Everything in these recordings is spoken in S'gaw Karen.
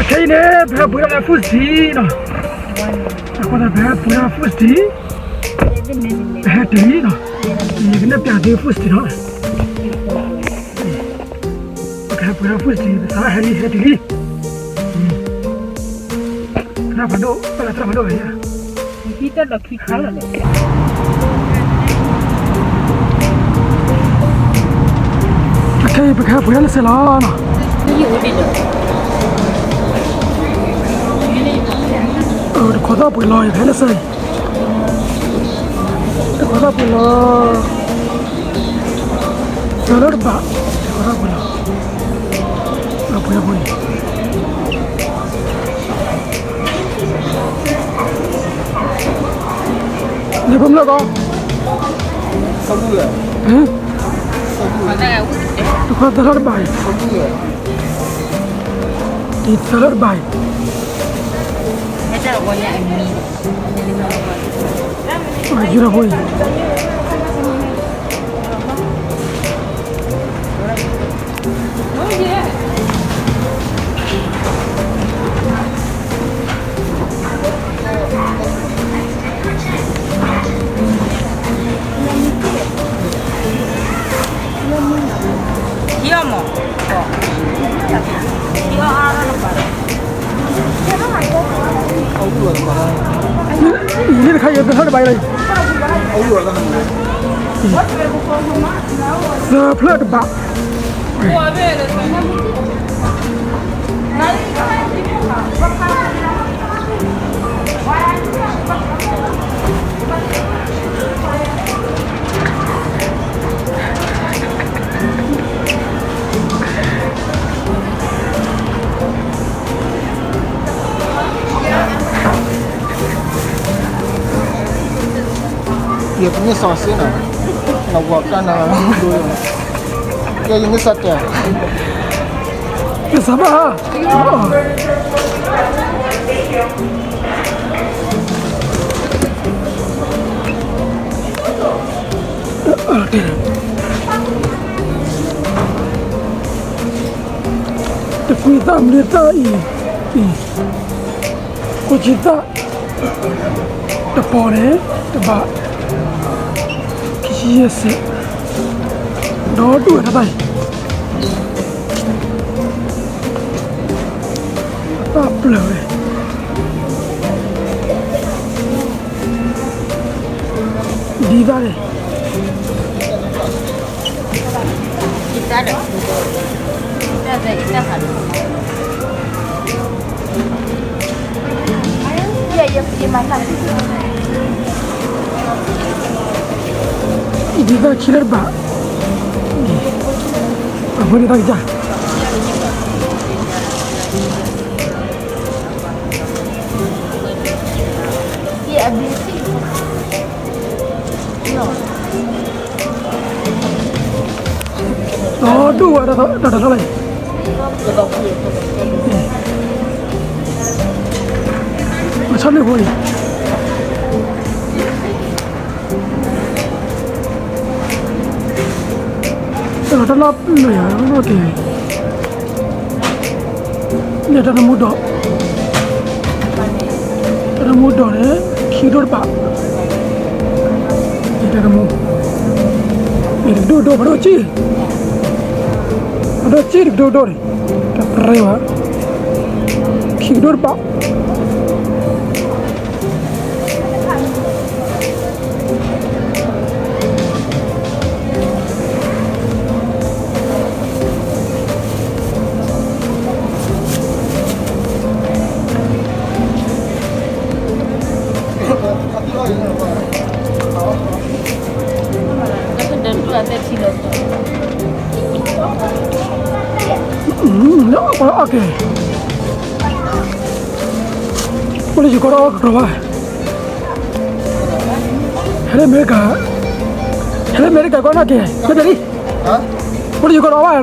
ခဲအံၤန့ၣ် ပဟဲပှ့ၤဒၣ်လၢ food street နီၤ, အဃိသတး ပဟဲပှ့ၤဒၣ် food street, ပဟဲတုၤလံနီၤ, ယကနဲၣ်ပျးသု food street နီၤ, ပကဟဲပှ့ၤဒၣ် food street ပသးဟဲလံ ဟဲတုၤလံ, သရၣ်ဖးဒိၣ် ပလၢသရၣ်ဖးဒိၣ်ဝဲယါ ခဲအံၤ ပကဟဲပှ့ၤဒၣ်လၢစဲးလီၤနီၤ, တခိးသၣ်ပှ့ၤလီၤ ယကဟဲလၢစဲးအံၤ, တခိးသၣ်ပှ့ၤလီၤ, စဲးလၢတဘၣ်, တခိးသၣ်ပှ့ၤလီၤ, ပှ့ၤပှ့ၤ လဲၤဖိမုၣ်လၢကီး, တခွါသၢလီၤတဘၣ်အံၤ, တသၢလီၤတဘၣ်အံၤ, ယူၤထီၣ်ဖိအံၤ ယန့ၣ်တခါ ယသၢဖျၢၣ်တဘၣ်လီၤ, သၢဖျၢၣ်တဘၣ် ယကန့ၢ်စီၤစ့နီၤ, နဝၤကၢ်နၤလီၤဒိ, ကဲယန့ၢ်စီၤတဲာ်, ယစးဘၣ်ဧါ, တကွံသၣ်မနုၤသၣ်အံၤ, အံၤ, ကိးကံသၣ်, တပီၤန့ၣ် တဘၣ်, ခံဆံယဲၢ်စဲး, ဒီဒူၣ်ဝဲတၢ်သၣ်အံၤ, အသၣ်ပျၢၤဝဲ ဒ်သၣ်န့ၣ်, ဒ်သၣ်ခံလၢတဘၣ်, အဃိန့ၣ်တၢ်ကစၢ် ဒီဒူၣ်ဝဲတၢ်တၢ်လီၤအံၤ, မဆီန့ၢ်ဖိအံၤ, တၢ်လီၤတၢ်လီၢ်ပျၢၤယၤ, ကဲ န့ၣ်တၢ်တမူဒီး, တၢ်တမူဒီးန့ၣ် ခံကဒိၣ်တဘၣ်, န့ၣ်တၢ်တမူ, န့ၣ်တကဒိၣ်ဒိၣ် ဖးဒိၣ်စံၣ်, ဖးဒိၣ်စံၣ်တကဒိၣ်ဒိၣ်န့ၣ်, တပြဲဘၣ်, ခံကဒိၣ်တဘၣ် လၢအီၣ်ကီးအီၣ်က့ၤ, အိၣ်လၢယကီၢ်ဒီးအီၣ်ကကျိၤဘၣ်, ဟဲလၢအမဲရကၤ, ဟဲလၢအမဲရကၤကီၢ်နီၢ်က့ၤ, ဟဲပၠးလံ, အိၣ်လၢယကီၢ်ဒီးအီၣ်ဘၣ်, ဟဲလၢ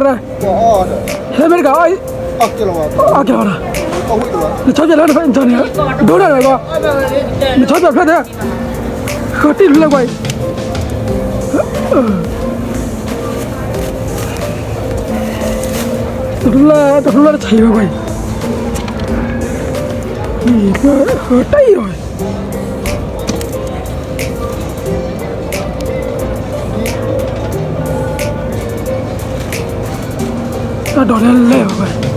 အမဲရကၤအီၣ်, အီၣ်က့ၤလီၤ, နဆီပၠးလၢနဖဲန့ၣ်, ဒိၣ်ဒၣ်လၢကီၢ်, နဆီပၠးဖျၢၣ်တဲ, ဃီတံၢ်ဖျၢၣ်ကွၢ်အံၤ, တဖျၢၣ် တဖျၢၣ်လၢတဆံးဘၣ်ကွၢ်အံၤ, ပဃၢၤတၢ်အံၤလီၤ. တၢ်ဒိးန့ၣ်လဲၢ်ဘၣ်.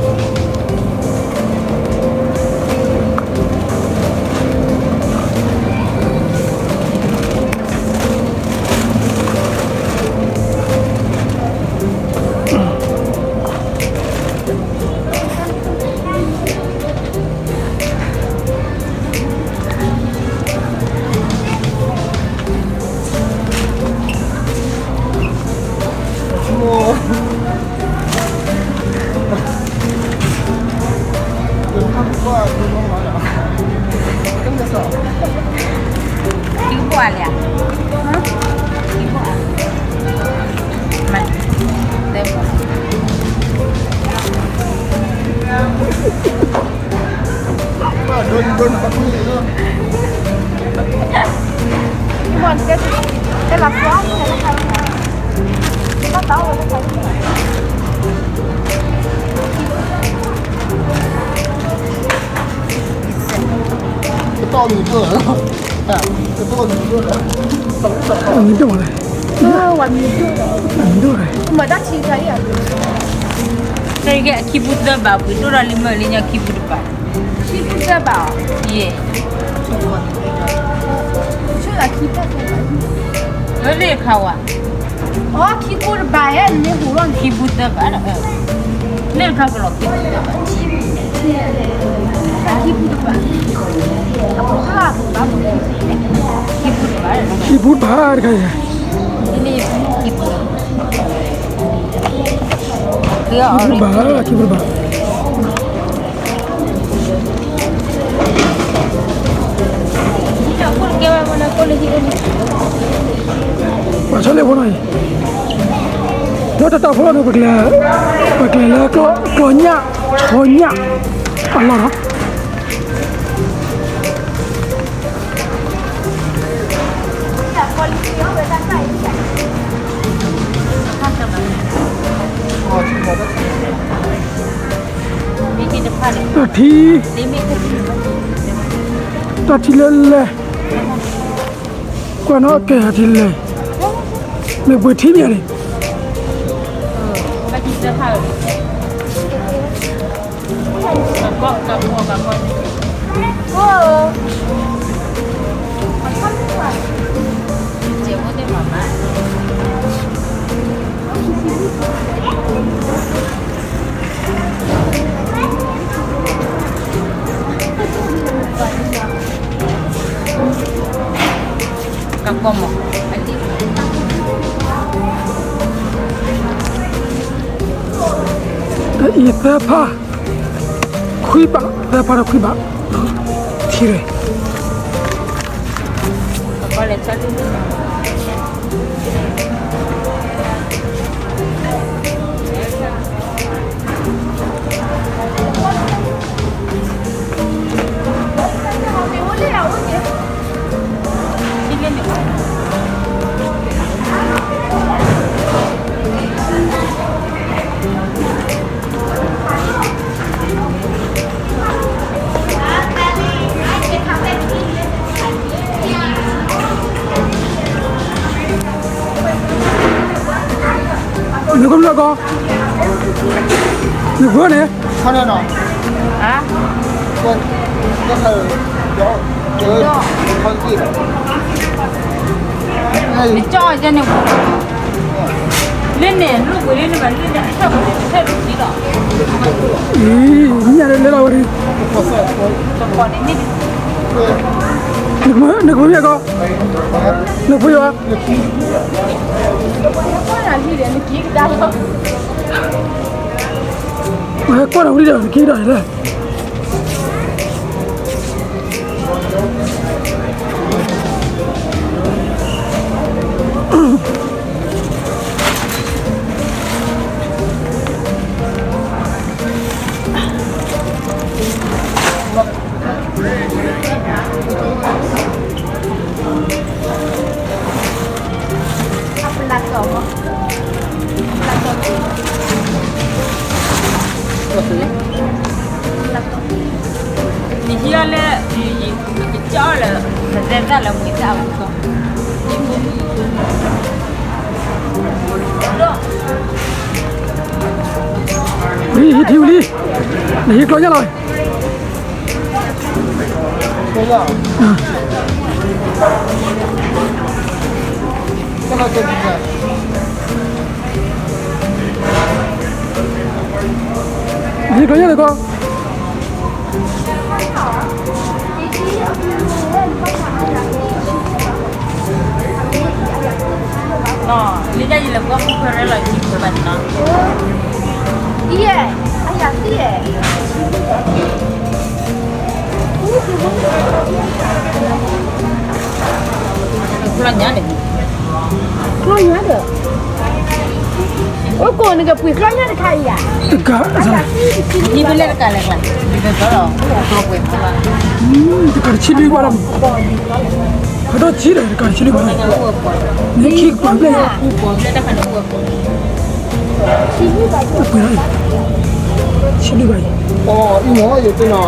မ့ၢ်ဒိၣ်လဲၣ်, မ့ၢ်ဒိၣ်လဲၣ်, မ့ၢ်ဒၣ်ခံခါအံၤ, တၢ်အံၤကဲအခံပူၤသၢဘး ပှ့ၤဒိၣ်ဒီးလံမၢလံညါခံပူၤတဘး, ခံပူၤသၢဘး, ယဲၢ်, လၢလၢခါဝဲ, အခံပူၤတဘးဧါ, ခံပူၤသၢဘး, လၢခါကလီၤခံပူၤသၢဘး, ခံပူၤတဘး, ခံပူၤတဘးတခါအံၤ, ခံပူၤတဘး, ခံပူၤတဘး. ပှၤဆီလ့ၣ်ဖိနီၤအံၤ, ဒီးတၢ်တၢ်ဖိလီၤန့ၣ် ပကျဲၤလၢကျီညၣ်, ဆီညၣ်, အလီၢ်နီၤ. တၢ်ထံ, တၢ်ထံလဲၣ်လဲၣ်, ကွၢ်နီၣ်ကဲထံလဲၣ်, မ့ၢ်ပှ့ၤထံမ့ၢ်န့ၣ်. အံၤသၢဖး, ခွံဘး, သၢဖးဒီးခွံဘး, ထံရယ်. နကမျၢၢ်ကီ, နကွၢ်န့ၣ်, နကၠီၣ်န့ၣ်, လၢန့ၣ် လၢန့ၣ်အဆၢၣ်ကီးန့ၣ် တဆၢၣ်ကီးန့ၣ် တဆၢၣ်တဆံလီၤ. အံၤ ညၣ်လၢလၢလီၤဝဲဒၣ်, နကမ့ၢ်ကီ, နကမ့ၢ်ဖံးကီ, နကဖံးယွၤ, နကံကဒါလီၤ, ဟဲကွၢ်နၤဝံၤဒီး နကံကဒါလီၤ. ယီၤလၢ ကကၠီလၢ ပသဲသၣ်လၢမွံသၣ်အူကီၢ် ဟံးထံဝံၤလံ, နဟံးကျီညၣ်လီၤ. နဟံးကျီညၣ်လီၤကီး. လၢယလဲၤကွၢ်မုၢ်ခွဲရဲၣ်လီၤ ယံၤခွဲဘၣ်န့ၣ်နီၤ. ယဲ, အယၤသံယဲ. ကျီညါဒီး, ကျီညါဒီး, အိၣ်ကိးနကပှ့ၤကျီညါတခါအံၤဧါ. တကး, ယံၤဘၣ်လဲၣ်တကးလဲၣ်ကျါ, ယံၤဘၣ်လီၤ, ကျီပှဲၤဖဲဘၣ်, တကးတဆံလွံၢ်ဘၣ်လီၤ, ဖးဒိၣ်ဆံဒီးတကးတဆံလွံၢ်ဘၣ်လီၤ, နခံကပၤဘျဲၣ်, ပှဲၤလီၤ, ဆံလွံၢ်ဘၣ်အံၤ, အိၣ်တခါခွံဘၣ်လီၤအံၤ, တၢ်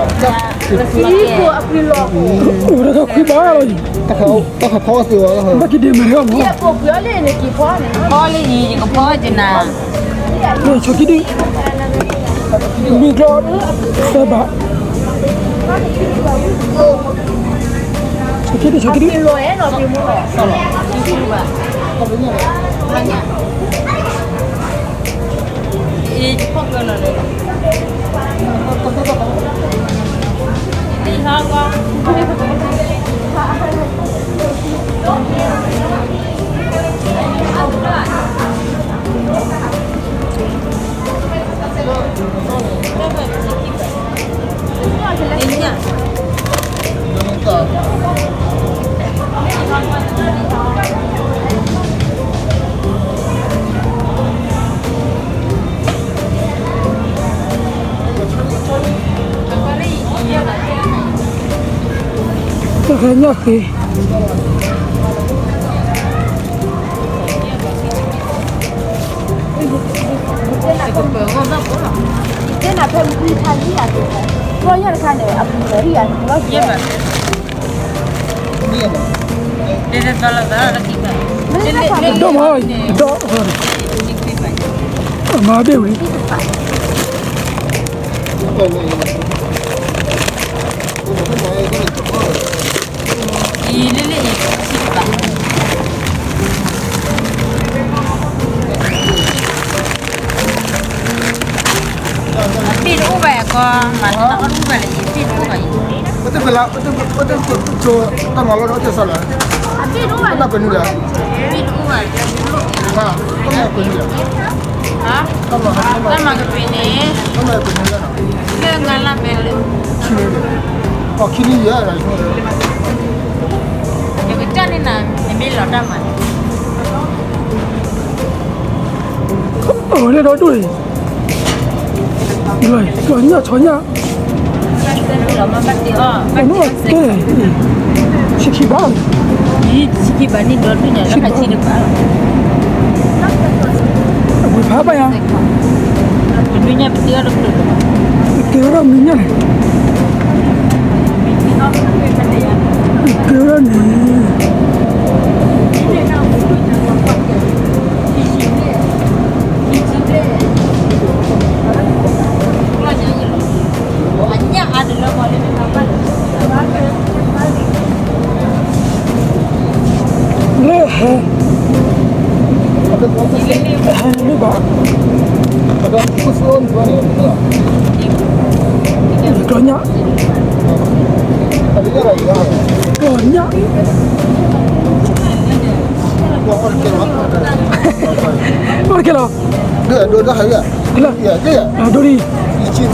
ခးဖီအီၣ်သ့ဝဲ, ဘၣ်က့ၤဒ့မ့ၢ်ဟဲအီၤမး, ဖီလၢအံၤ ယကဖီကနၤ, လၢဆီခံဒံၣ်, မ့ၢ်ကျီ, သၢဘၣ်, ဆီခံဒံၣ်, ဆီခံဒံၣ်. တၢ်ဃဲညၣ်ဃ့, ယတဲနၤဖဲမုၢ်ထါလံဧါ, ကျီညၣ်တခါန့ၣ်အပူၤလီၤ, ယဲဘၣ်, ဒိၣ်မး, ဒိၣ်, အမၤဘ့ၣ်ဝံၤ အံၤလၢလၢအံၤ, အပ့ၢ်တအိၣ်ဘၣ်အကီ, မၤတအိၣ်ဘၣ်အံၤ, ပတကလး, ပတကလး, တၢ်မၤလီၤဒီးတၢ်ဆါလၢ, ပတကနုလၢ, ပတကနုလၢ, တၢ်မၤကပ့ၤန့ၣ်, တၢ်မၤကပ့ၤန့ၣ်လၢ, လၢငါလၢမဲလၢ, ခံနံၣ်ယဲၢ်, ယကတၢၢ်န့ၢ်နၤ, နမ့ၢ်လီၤတၢ်မၤန့ၣ် အဝဲန့ၣ်ဒီဒူၣ်အံၤ, လီၤညၣ်ဆီညၣ်, အိၣ်နီၣ်တဲ, ဆံခံဘၣ်, ဆံခံဘၣ်န့ၣ်ဒီဒူၣ်ညါ, ဆံခံဘၣ်, အဝဲဖးဘၣ်ယါ, တကဲဝဲဒၣ်မံၤညၣ်န့ၣ်, တကဲဝဲဒၣ်န့ၣ် လၢဟဲ, ဟဲမ့ၢ်ဘၣ်, ကျီညၣ်, ကျီညၣ်, အီၣ်တကဲလီၤ,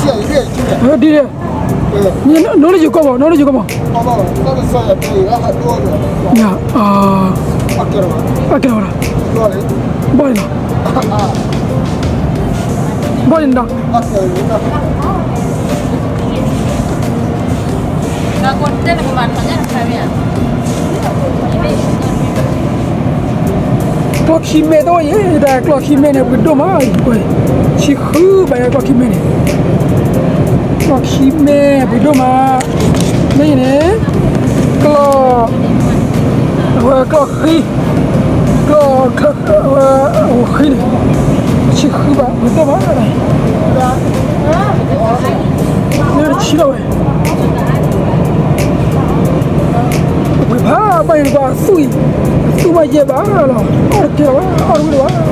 လၢ, ဒိဒ်, ဒ်, နိလၢယကီၢ်မး, နိလၢယကီၢ်မး, အကဲလီၤဝဲဒၣ်, ဘီၣ်အံၤလီၤ, ဘီၣ်အံၤလီၤ, ကျီခံမဲာ်တအိၣ်အံၤ, တၢ်ကျီခံမဲာ်န့ၣ် ပှ့ၤဒိၣ်မးအံၤ, ဆံဃုဘၣ်ယဲကျီခံမဲာ်န့ၣ်, ကျီခံမဲာ်ပှ့ၤဒိၣ်မး, မ့ၢ်အံၤန့ၣ် ကျီၢ်, အဝဲကျီၢ်ဃံ, ကျီၢ်, အဝဲ, အဝဲဃံန့ၣ် ဆံဃံဘၣ် မ့ၢ်တဘၣ်, မ့ၢ်တဆံလီၤဝဲ, ဝံၤဖးဘၣ်အံၤကွၢ်သူၣ်အံၤ, သူၣ်ဘၣ်ယဲၢ်ဘၣ်လီၤ, အီၣ်တကဲလီၤဘၣ်, အီၣ်တဝံၤလီၤဘၣ်.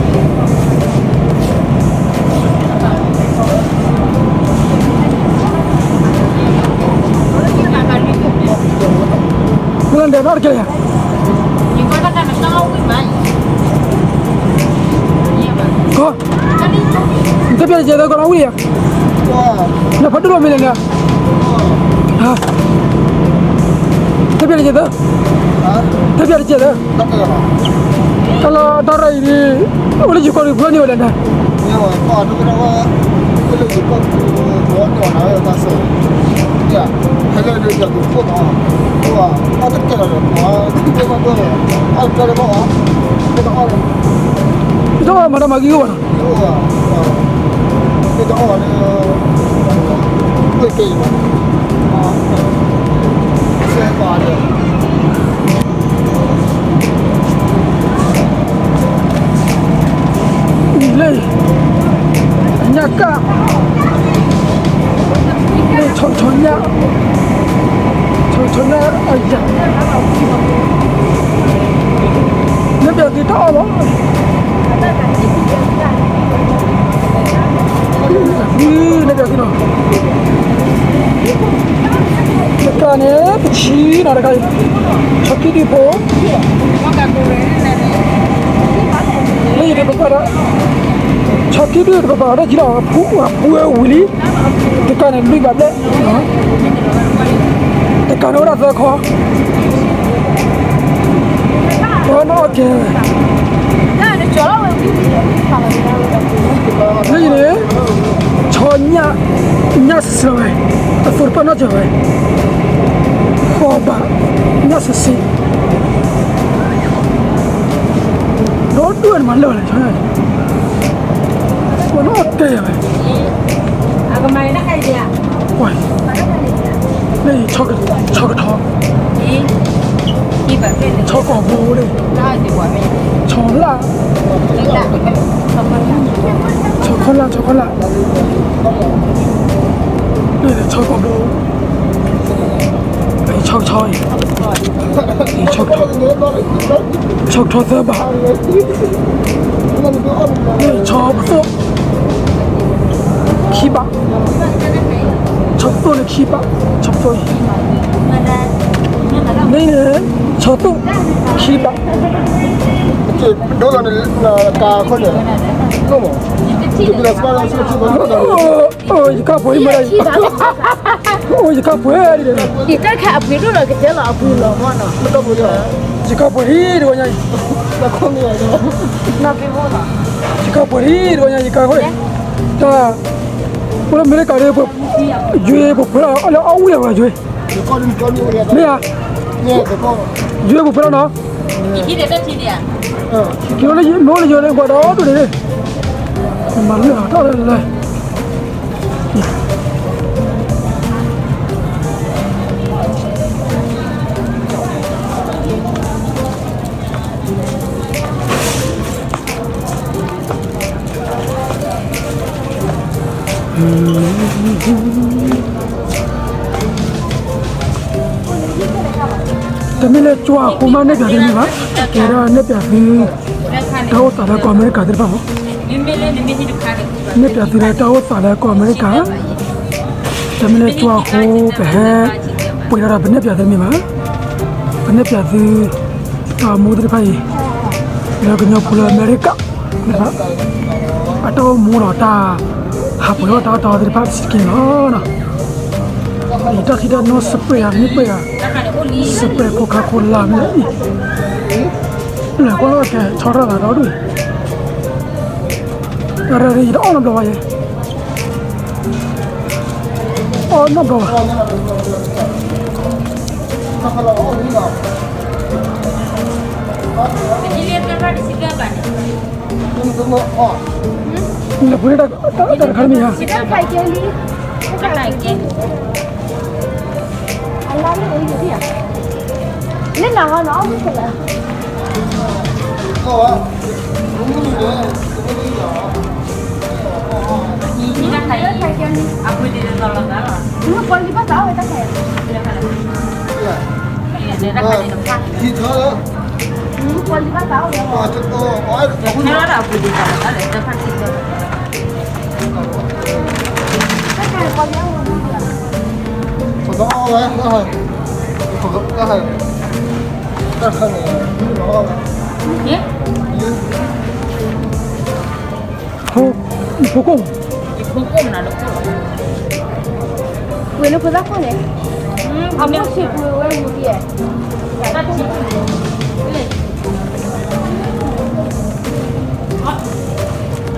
မ့ၢ်လၢဒဲးနီတကဲလၢၤယၤ, ကီ, နတပျဲတကဲသၢကီးနီဝံၤယၤ, နဖးဒိၣ်လီၤမ့ၢ်လဲၣ်န့ၣ်, တပျဲတကဲသၢ, တပျဲတကဲသၢ, တၢ်လီၢ်တၢ်ရၢအံၤန့ၣ် အိၣ်လၢယိၤကီၢ်ဒီး ပှၤန့ၢ်ဝဲလဲၣ်န့ၣ်, တၢ်မၤတၢ်မၤဂ့ၤအိၣ်ဘၣ်နီၤ, လၢ ညၣ်ကၣ်, လၢဆီဆီညၣ်, ဆီဆီညၣ်အယၤ, နဲၣ်ပၠးသုတၢ်အီၣ်လီၤ, နဲၣ်ပၠးသုနီၤ, တကးန့ၣ် ပဆံနီၤတခါအံၤ, ဆီခံဒုၣ်ဖိ လၢယတပပာ်ဒီး, ဆီခံဒုၣ်တပပာ်ဒီးကံလီၤ, ဖူဝဲဝံၤလံ, တကးန့ၣ်လွံၢ်ဘးဘျဲၣ်, တကးန့ၣ်အိၣ်ဒၣ်သၢခီ, ပှၤနီၢ်ကဲ, လၢယၤန့ၣ်, ဆီညၣ်, ညၣ်စံးစံးဝဲ, အသိးတပာ်နီၢ်ကဲဝဲ, ဃီဘး, ညၣ်စံးစံး ဒီဒွဲၣ်န့ၣ်မၤလၢာ်လဲၣ်, ပှၤနီၢ်ကဲဝဲ, လၢယၤ, ဆီကထီ, ဆီကထီ, ဆီကီၢ်ဘိလၢ, ဆီလၢ်, ဆီခီလၢ်, ဆီခီလၢ်, လၢဆီကီၢ်ဘိ, ဆီကထီအံၤ, ဆီကထီ, ဆီကထီသၢဘး, လၢဆီပသိၣ် ခံဘး, ဆီပသိၣ်န့ၣ်ခံဘး, ဆီပသိၣ်အံၤ, မ့ၢ်န့ၣ်, ဆီသိၣ်, ခံဘး, ဒိၣ်လီၤန့ၣ်, ကၤခီန့ၣ်, ယကၤပှဲၤဟံၣ်မး, အိၣ်ယကၤပှဲၤဟံၣ်ဒီး, ယကၤပှဲၤဟံၣ်တဂီၢ်ညါအံၤ, ယကၤပှဲၤဟံၣ်တဂီၢ်ညါ ယကၤဃိ, တၢ်, ပလၢအမဲရကၤဒီး, ယွ့ပှဲၤဖှဲလီၤ, အလၢအဝံၣ်အဝဲယွ့, မ့ၢ်ဧါ, ယွ့ပှဲၤဖှဲလီၤနီၤ, က့ၤလၢယိၤန့ၣ် ပှၤဒီဒိၣ်န့ၣ်, မၤလၢအထီၣ်လဲၣ်လဲၣ် တမ့ၢ်လၢကွၢ်အဃိမးနဲၣ်ပၠးသုမ့ၢ်ဘၣ်, ကဲဒၣ်နဲၣ်ပၠးသု တၢ်အိၣ်သးလၢကီၢ်အမဲရကၤသ့ၣ်တဖၣ်မး, နဲၣ်ပၠးသုလၢတၢ်အိၣ်သးလၢကီၢ်အမဲရကၤ, တမ့ၢ်လၢကွၢ်အဃိ ပဟဲ ပှဲၤဒီးပနဲၣ်ပၠးသုမ့ၢ်ဘၣ်, ပနဲၣ်ပၠးသု တၢ်အိၣ်မူသ့ၣ်တဖၣ်အံၤ လၢကညီဖိလၢအမဲရကၤသ့ၣ်တဖၣ် အတၢ်အိၣ်မူဒီးတၢ်ဟးပှဲၤထီၣ်တၢ်အီၣ်တၢ်အီသ့ၣ်တဖၣ်စ့ၢ်ကီးန့ၣ်လီၤ. အံၤတၢ်ခံတၢ်နီၢ်စပရ့းဧါ မ့ၢ်ပှဲၤဧါ, စပရ့းခိၣ်ခါခိၣ်လာ်မ့ၢ်အံၤ, လၢကွၢ်လီၤကဲဆီထီၣ်သးဒီဒူၣ်အံၤ, တၢ်ရၢၢ်ဒ်အံၤတအီၣ်နီတဘျီဘၣ်ယဲ, အီၣ်နီတဘျီဘၣ်. လၢပှၤတၢ်တခါတမံၤဧါ, တၢ်တခါကဲလံ, တၢ်တခါကဲလံ, လၢနၤဟီနီၤ အမုၢ်ကလၢာ် ယဖိကိၣ် ယဖိကိၣ်မနုၤတကိၣ်လီၤ ဝဲလၢဖိသၣ်ခိၣ်န့ၣ် အမိၢ်ဆံးပူၤဝဲဝံၤဒ် အံၤ နဒီကီၢ်လၢ ပှၤ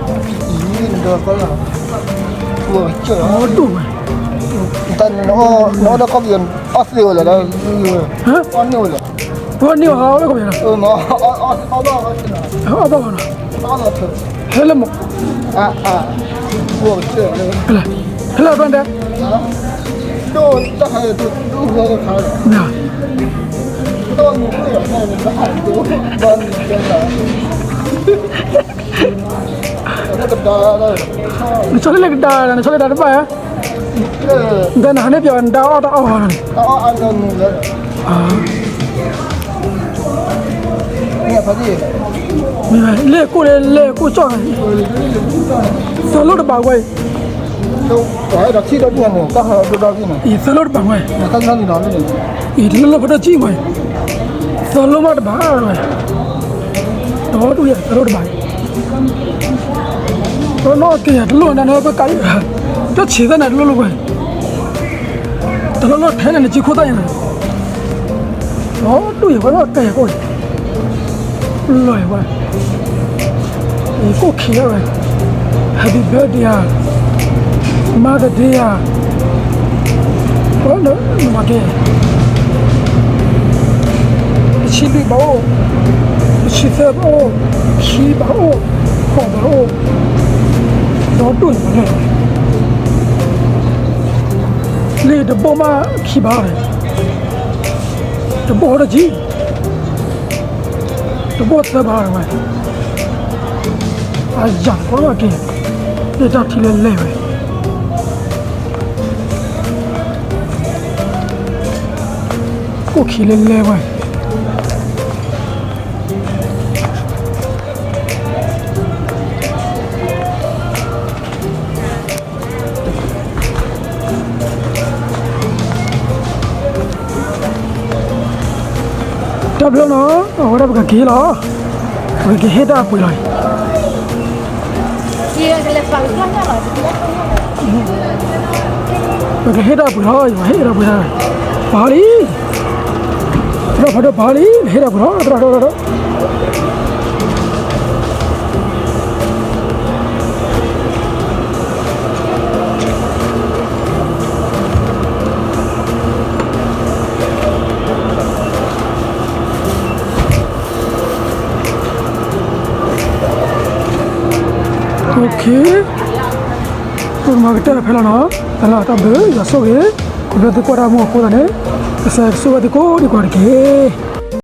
ကစၢၢ်လီၤ ဒိၣ်ဝဲ တၢ်နအီၣ်ဒီးကီၢ်ပယီၤ အီၣ်သ့ဝဲလဲၣ်ဒီး အီၣ်န့ၢ်ဝဲလဲၣ် ပှၤန့ၢ်အီၣ်လၢကီၢ်ပယီၤလီၤ အီၣ်ဘၣ်ဝဲနီၤ အီၣ်ဘၣ်ဝဲနီၤ ဟဲလၢမး ဟဲလၢဘၣ်ဒဲ နဆီလ့လၢကဒါ နဆီလ့ဒါတဘၣ်ဧါ ဒီးနဟးန့ၣ်ပျီနဒါအီၣ်တၢ်အီၣ်ဘၣ်နီၤ လဲၤကိၣ်လၢလဲၤကိၣ်ကၠီၣ် သၢလိၣ်တဘးဝဲအံၤ သၢလိၣ်တဘးဝဲ အံၤတလိၣ်လိၣ်ဖးဒိၣ်ကံၢ်ဝဲ သၢလိၣ်မးတဘးဝဲ ဒီဒူၣ်ယဲ သၢလိၣ်တဘး တနီၣ်က့ၤယၤတလိၣ်နၤန့ၣ် ပကးအံၤ တဆံးသၢနၤတလိၣ်လိၣ်ဝဲ တလိၣ်လိၣ်ထဲန့ၣ်နကံခိၣ်သၣ်ညါန့ၣ် ဒီဒူၣ်ယဲ ပနီၣ်က့ၤယၤကိၣ် လီၤယဲဝဲ ယကိၣ်ခံးဝဲ Happy birthday ဧါ Mother's Day ဧါ နမၤက့ၤ တဆံလွံၢ်ဘၣ်အိၣ် တဆံသၢဘၣ်အိၣ် ခံဘၣ်အိၣ် ဃိးဘၣ်အိၣ် ဒီဒူၣ်န့ၣ် လၢတဘိၣ်မးခံဘၣ်န့ၣ် တဘိၣ်ဟီၣ်တကံၢ် တဘိၣ်သၢဘၣ်ဝဲ အယၤတကီက့ၤ လၢတၢ်ထံလၢလဲၢ်ဝဲ ကိၣ်ခံးလၢလဲၢ်ဝဲ တၢ်ဘျီနီၤ အဝဲဒၣ်ပကက့ၤလီၤ ပကက့ၤဟ့ၣ်တၢ်အပှ့ၤလီၤ ပကဟ့ၣ်တၢ်ပှ့ၤလီၤ ယဟ့ၣ်တၢ်ပှ့ၤလီၤ ပှၤလံ သရၣ်ဖးဒိၣ်ပှၤလံ ဟ့ၣ်တၢ်ပှ့ၤလီၤ သရၣ်ဒိၣ်ဒိၣ်ဒိၣ် ပကမၤကတၢၢ်ဖဲလီၤနီၤ တၢ်ဘျုး ယွၤဆိၣ်ဂ့ၤ ခီဖျိသုကွၢ်တၢ်မူအဃိသတးန့ၣ် ကစၢ်ယွၤကဆိၣ်ဂ့ၤသုကိးဒံးကိးဒံးတက့ၢ်.